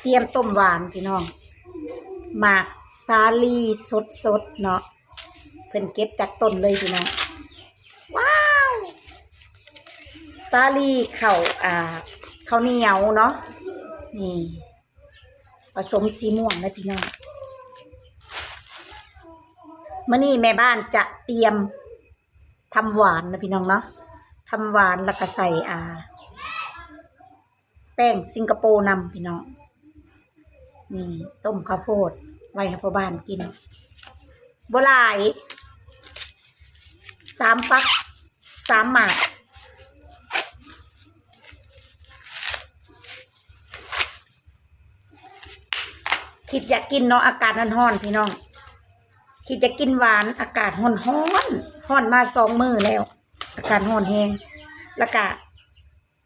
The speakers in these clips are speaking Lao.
ຕຽມຕົ້ມຫວານພີ່ນ້ອງ ໝາກສາລີສົດໆເນາະ ເພິ່ນເກັບຈາກຕົ້ນເລີຍພີ່ນ້ອງ. ວ້າວ ສາລີເຂົ້າ ອ່າ ເຂົ້າໜຽວເນາະ ນີ້ ປະສົມສີມ່ວງເດີພີ່ນ້ອງ. ມື້ນີ້ແມ່ບ້ານຈະຕຽມທຳຫວານນະພີ່ນ້ອງເນາະ ທຳຫວານ ແລ້ວກະໃສ່ ອ່າ ແປ້ງສິງກະໂປນຳພີ່ນ້ອງ. ນີ້ ຕົ້ມເຂົ້າໂພດໄວ້ໃຫ້ພໍ່ບ້ານກິນ ບໍ່ຫຼາຍ ສາມຝັກ ສາມໝາກ. ຄິດຢາກກິນເນາະ ອາກາດຮ້ອນໆ ພີ່ນ້ອງ ຄິດຢາກກິນຫວານ ອາກາດຮ້ອນໆ ຮ້ອນມາສອງມື້ແລ້ວ ອາກາດຮ້ອນແຮງ ແລ້ວກະ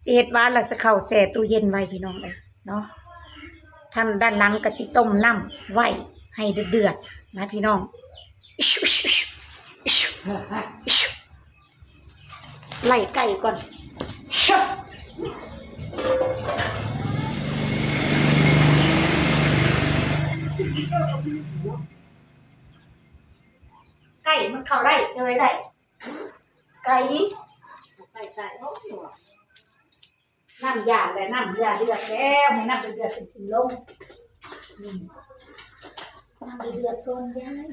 ຊິເຮັດຫວານແລ້ວຊິເຂົ້າແຊ່ຕູ້ເຢັນໄວ້ພີ່ນ້ອງເອີຍເນາະ. ທາງດ້ານຫຼັງກໍຊິຕົ້ມນ້ຳໄວ້ໃຫ້ເດືອດໆນະພີ່ນ້ອງ. ໄລ່ໄກ່ກ່ອນ ໄກ່ມັນເຂົ້າໄດ້ເຊີຍໄດ້. ໄກ່ ໄກ່ ໄກ່ ໂອ້ຍ ນ້ຳຢາແລ້ວ ນ້ຳຢາເດືອດແລ້ວ ໃຫ້ນ້ຳເດືອດໆ ຂຶ້ນລົງ. ອືມ ນ້ຳເດືອດໆກ່ອນຍາຍ.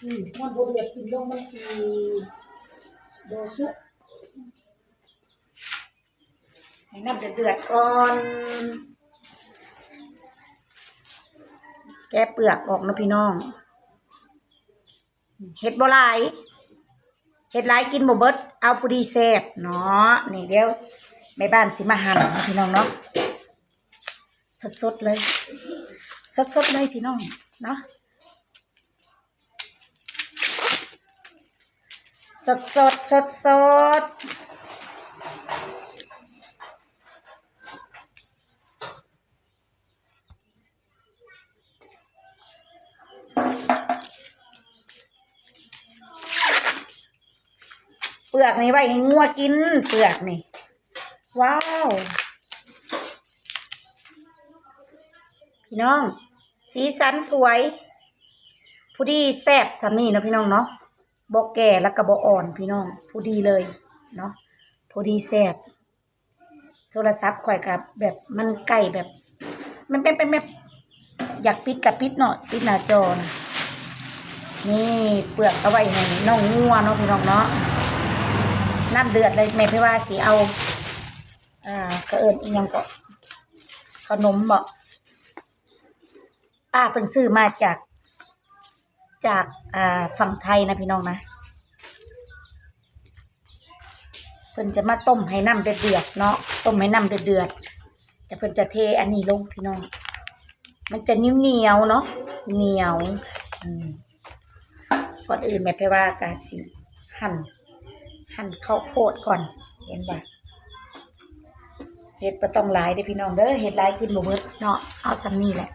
ອືມ ນ້ຳບໍ່ເດືອດຂຶ້ນລົງມັນຊິບໍ່ສຸກ. ໃຫ້ນ້ຳເດືອດໆກ່ອນ ແກະເປືອກອອກເນາະພີ່ນ້ອງ. ເຮັດບໍ່ຫຼາຍ ເຮັດຫຼາຍກິນບໍ່ເບິດ ເອົາພໍດີແຊບເນາະ. ນີ້ດຽວແມ່ບ້ານຊິມາຫັ່ນເນາະພີ່ນ້ອງເນາະ ສົດໆເລີຍ ສົດໆເລີຍພີ່ນ້ອງເນາະ ສົດໆ ສົດໆ. ເປືອກນີ້ໄວ້ໃຫ້ງົວກິນ ເປືອກນີ້ ວ້າວ ພີ່ນ້ອງ ສີສັນສວຍ ພໍດີແຊບສ່ຳນີ້ເນາະພີ່ນ້ອງເນາະ. ບໍ່ແກ່ແລ້ວກໍບໍ່ອ່ອນພີ່ນ້ອງ ພໍດີເລີຍເນາະ ພໍດີແຊບ. ໂທລະສັບຂ້ອຍກໍແບບ ມັນໃກ້ແບບ ແມັບໆ ຢາກປິດກໍປິດເນາະ ປິດໜ້າຈໍນະ. ນີ້ເປືອກເອົາໄວ້ໃຫ້ນ້ອງງົວເນາະພີ່ນ້ອງເນາະ. ນ້ຳເດືອດເລີຍ ແມ່ເພວ່າຊິເອົາ ອ່າ ເຂົາເອີ້ນອີ່ຫຍັງເກາະ ເຂົ້າໜົມເບາະ ປ້າເພິ່ນຊື້ມາຈາກ ຈາກ ອ່າ ຝັ່ງໄທນະພີ່ນ້ອງນະ. ເພິ່ນຈະມາຕົ້ມໃຫ້ນ້ຳເດືອດໆເນາະ ຕົ້ມໃຫ້ນ້ຳເດືອດໆ ແລ້ວເພິ່ນຈະເທອັນນີ້ລົງພີ່ນ້ອງ ມັນຈະໜຽວໆເນາະ ໜຽວ. ອືມ ກ່ອນອື່ນແມ່ໄພວ່າກະຊິ หั่ນ หั่ນເຂົ້າໂພດກ່ອນ ເຫັນບໍ່? ເຮັດບໍ່ຕ້ອງຫຼາຍເດີ້ພີ່ນ້ອງເດີ້ ເຮັດຫຼາຍກິນບໍ່ເບິດເນາະ ເອົາສ່ຳນີ້ແຫຼະ.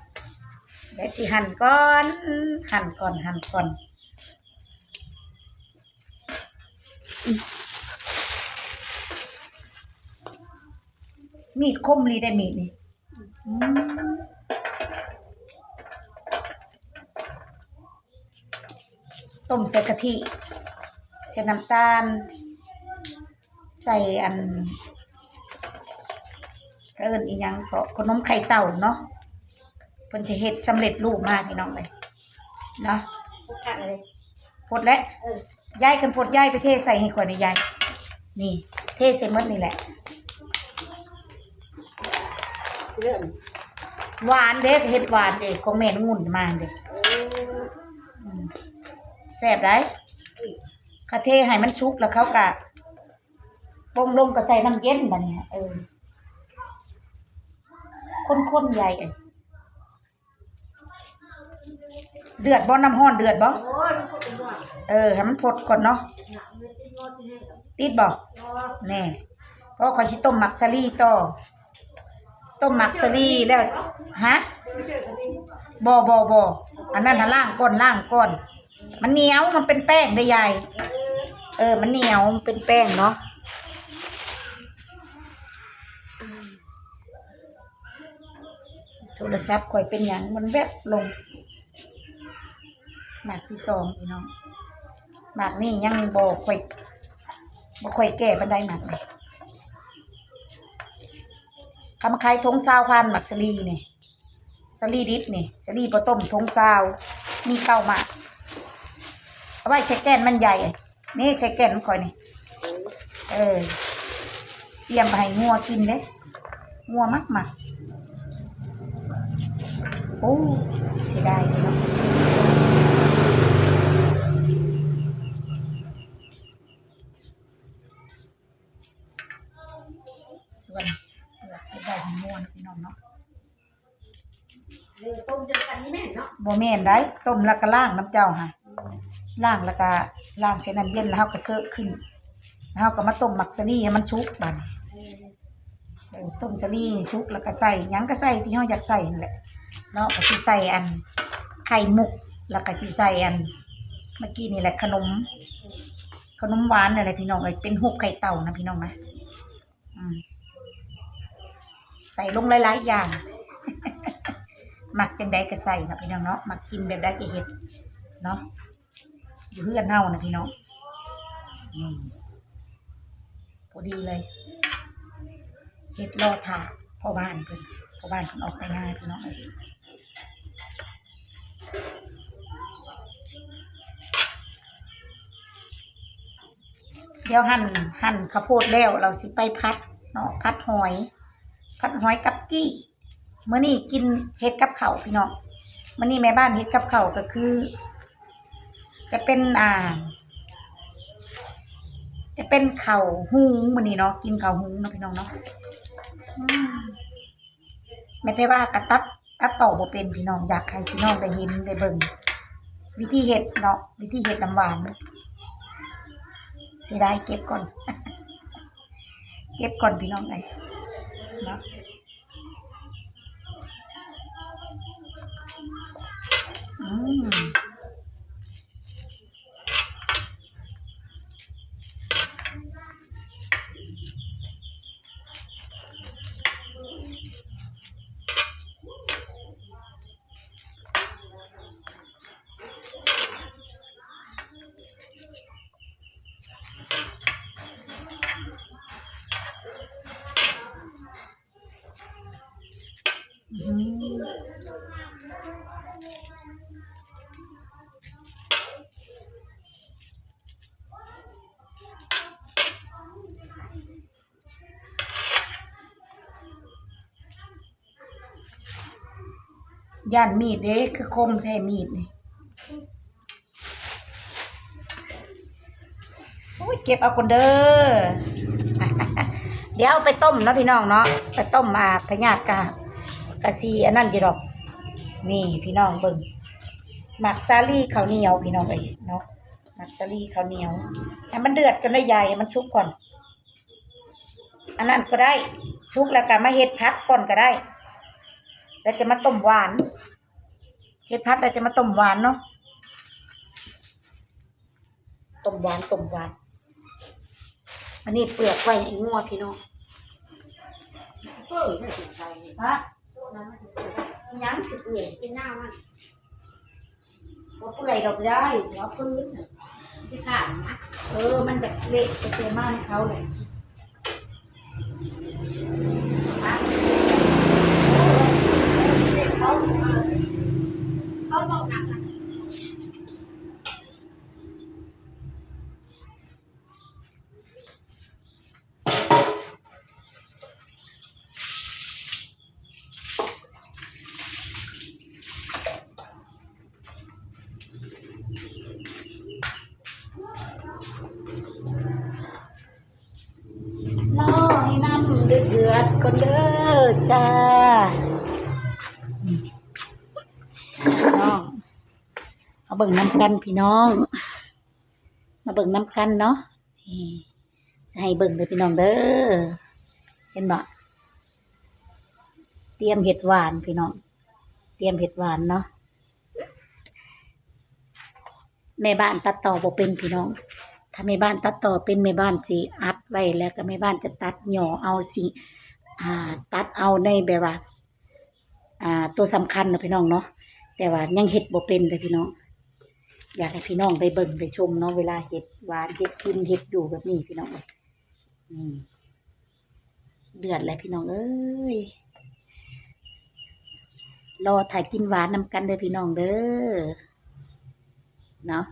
ແລ້ວຊິຫັ່ນກ່ອນ ຫັ່ນກ່ອນ ຫັ່ນກ່ອນ. ມີດຄົມອີ່ຫຼີເດ້ ມີດນີ້. ອືມ ຕົ້ມໃສ່ກະທິ ໃສ່ນ້ຳຕານ ໃສ່ອັນ ເອີ້ນອີ່ຫຍັງເກາະ ຂະໜົມໄຂ່ເຕົ້າເນາະ. ເພິ່ນຈະເຮັດສຳເລັດຮູບມາພີ່ນ້ອງເອີຍເນາະ. ພົດແຫຼະ ເອີ ຍາຍ ຄັນພົດຍາຍໄປເທໃສ່ໃຫ້ຂ້ອຍແດ່ຍາຍ. ນີ້ ເທໃສ່ໝົດນີ້ແຫຼະ. ຫວານເດ້ ເຮັດຫວານເດ້ ຂອງແມ່ນ້ອງງຸ່ນມາເດ້. ອືມ ແຊບໄດ໋. ເຂົາເທໃຫ້ມັນສຸກແລ້ວເຂົາກະປົງລົງ ກະໃສ່ນ້ຳເຢັນບາດນີ້. ເອີ ຄົນໆ ຍາຍເອີຍ. ເດືອດບໍ່? ນ້ຳຮ້ອນເດືອດບໍ່? ໂອ້ຍ ມັນຄົນເປັນໜ້ອຍ ເອີ ໃຫ້ມັນພົດກ່ອນເນາະ. ຕິດບໍ່? ແນ່ ເພາະຂ້ອຍຊິຕົ້ມໝາກສາລີຕໍ່ ຕົ້ມໝາກສາລີແລ້ວ. ຮະ? ບໍ່ ບໍ່ ບໍ່ ອັນນັ້ນນະ ລ້າງກ່ອນ ລ້າງກ່ອນ. ມັນໜຽວ ມັນເປັນແປ້ງເດ້ຍາຍ. ເອີ ມັນໜຽວ ມັນເປັນແປ້ງເນາະ. ໂທລະສັບຂ້ອຍເປັນຫຍັງມັນແວັບລົງ. ໝາກທີສອງພີ່ນ້ອງ ໝາກນີ້ຍັງບໍ່ຄ່ອຍ ບໍ່ຄ່ອຍແກ່ປານໃດໝາກນີ້. ເຂົາມາຂາຍຖົງຊາວພັນ ໝາກສາລີນີ້ ສາລີດິບນີ້ ສາລີບໍ່ຕົ້ມຖົງຊາວ ມີເກົ້າໝາກ. ເອົາໄວ້ໃສ່ແກ່ນມັນໃຫຍ່ ນີ້ໃສ່ແກ່ນຂອງຂ້ອຍນີ້ ເອີ ຕຽມໄປໃຫ້ງົວກິນເດ້ ງົວມັກໆ. ໂອ້ ເສຍດາຍເນາະ ສ່ວນເປືອກເກັບໄວ້ໃຫ້ງົວເນາະ ພີ່ນ້ອງເນາະ. ເອີ ຕົ້ມຈະກັນນີ້ແມ່ນເນາະ? ບໍ່ແມ່ນໃດ໋ ຕົ້ມແລ້ວກໍລ້າງນຳເຈົ້າຫັ້ນ ລ້າງແລ້ວກໍລ້າງໃສ່ນ້ຳເຢັນ ແລ້ວເຮົາກໍເຊາະຂຶ້ນ ແລ້ວເຮົາກໍມາຕົ້ມໝາກສາລີໃຫ້ມັນສຸກບາດນີ້. ເອີ ເອີ ຕົ້ມສາລີໃຫ້ສຸກ ແລ້ວກໍໃສ່ຫຍັງກໍໃສ່ທີ່ເຮົາຢາກໃສ່ຫັ້ນແຫຼະເນາະ ກໍຊິໃສ່ອັນໄຂ່ມຸກ ແລ້ວກໍຊິໃສ່ອັນ ເມື່ອກີ້ນີ້ແຫຼະ ຂະໜົມ ຂະໜົມຫວານນັ້ນແຫຼະພີ່ນ້ອງເອີຍ ເປັນຮູບໄຂ່ເຕົານະພີ່ນ້ອງນະ. ອືມ ໃສ່ລົງຫຼາຍໆຢ່າງ ມັກຈັ່ງໃດກໍໃສ່ເນາະພີ່ນ້ອງເນາະ ມັກກິນແບບໃດກໍເຮັດເນາະ ຢູ່ເຮືອນເຮົານະພີ່ນ້ອງ. ອືມ ພໍດີເລີຍ ເຮັດລໍຖ້າພໍ່ບ້ານເພິ່ນ ພໍ່ບ້ານເພິ່ນອອກໄປນາພີ່ນ້ອງເອີຍ. ດຽວຫັ່ນ ຫັ່ນເຂົ້າໂພດແລ້ວ ລາວຊິໄປຜັດເນາະ ຜັດຫອຍ ຜັດຫອຍກັບກີ້. ມື້ນີ້ກິນ ເຮັດກັບເຂົ້າພີ່ນ້ອງ ມື້ນີ້ແມ່ບ້ານເຮັດກັບເຂົ້າ ກໍຄືຈະເປັນ ອ່າ ຈະເປັນເຂົ້າຫຸງມື້ນີ້ເນາະ ກິນເຂົ້າຫຸງເນາະພີ່ນ້ອງເນາະ. ອືມ ແມ່ໄພວາກໍຕັດ ຕັດຕໍ່ບໍ່ເປັນພີ່ນ້ອງ ຢາກໃຫ້ພີ່ນ້ອງໄດ້ເຫັນໄດ້ເບິ່ງວິທີເຮັດເນາະ ວິທີເຮັດນ້ຳຫວານ. ເສຍດາຍເກັບກ່ອນ ເກັບກ່ອນພີ່ນ້ອງເອີຍເນາະ. ອືມ. ຢ້ານມີດເດ້ ຄືຄົມແທ້ມີດນີ້. ໂອ້ຍ ເກັບເອົາກ່ອນເດີ ດຽວເອົາໄປຕົ້ມເນາະພີ່ນ້ອງເນາະ ໄປຕົ້ມ ອ່າ ພະຍາດກະ ກະຊິອັນນັ້ນຢູ່ດອກ. ນີ້ພີ່ນ້ອງເບິ່ງ ໝາກສາລີເຂົ້າໜຽວພີ່ນ້ອງເອີຍເນາະ ໝາກສາລີເຂົ້າໜຽວ. ໃຫ້ມັນເດືອດກ່ອນເດີຍາຍ ໃຫ້ມັນສຸກກ່ອນ. ອັນນັ້ນກໍໄດ້ ສຸກແລ້ວກໍມາເຮັດຜັດກ່ອນກໍໄດ້ ແລ້ວຈະມາຕົ້ມຫວານ ເຮັດຜັດແລ້ວຈະມາຕົ້ມຫວານເນາະ ຕົ້ມຫວານ ຕົ້ມຫວານ. ອັນນີ້ເປືອກໄວ້ໃຫ້ງົວພີ່ນ້ອງ. ເອີ ໄດ້ສົງໄສ ຮະ ຫຍັງຊິເປືອກ ກິນນ້ຳມັນ. ບໍ່ເປື່ອຍດອກຍາຍ ຫົວຟື້ນ ຊິຂາດນະ. ເອີ ມັນຈະເລະໄປເຕມານເຂົາແຫຼະ. ເຂົາເວົ້າໜັກນະ. ລໍໃຫ້ນ້ຳເດືອດໆກ່ອນເດີຈ້າ. ເນາະ ມາເບິ່ງນຳກັນພີ່ນ້ອງ ມາເບິ່ງນຳກັນເນາະ. ນີ້ ຊິໃຫ້ເບິ່ງເດີພີ່ນ້ອງເດີ ເຫັນບໍ່? ຕຽມເຮັດຫວານພີ່ນ້ອງ ຕຽມເຮັດຫວານເນາະ. ແມ່ບ້ານຕັດຕໍ່ບໍ່ເປັນພີ່ນ້ອງ ຖ້າແມ່ບ້ານຕັດຕໍ່ເປັນ ແມ່ບ້ານຊິອັດໄວ້ ແລ້ວກໍແມ່ບ້ານຈະຕັດຫຍໍ້ເອົາ ຊິ ອ່າ ຕັດເອົາໃນແບບວ່າ ອ່າ ຕົວສຳຄັນເນາະພີ່ນ້ອງເນາະ ແຕ່ວ່າຍັງເຮັດບໍ່ເປັນເດີພີ່ນ້ອງ. ຢາກໃຫ້ພີ່ນ້ອງໄດ້ເບິ່ງໄດ້ຊົມເນາະ ເວລາເຮັດຫວານເຮັດກິນເຮັດຢູ່ແບບນີ້ພີ່ນ້ອງເອີຍ. ນີ້ເດືອດແລ້ວພີ່ນ້ອງເອີຍ ລໍຖ້າກິນຫວານນຳກັນເດີພີ່ນ້ອງເດີເນາະ.